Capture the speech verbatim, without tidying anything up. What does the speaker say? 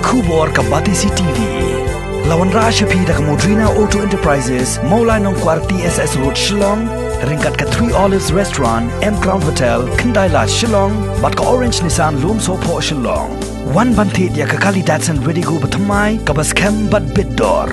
Khubor ka Batesi T V. La wanrah sha phi da ka Modrina Auto Enterprises, Mawlai Nongkwar T S S Road, Shillong, ryngkat ka Three Olives Restaurant, M Crown Hotel, Khyndai Lad, Shillong, bad ka Orange Nissan Lumsohphoh, Shillong. Wan ban thied ïa ka kali Datsun Redigo bathymmai kaba skhem bad bit dor.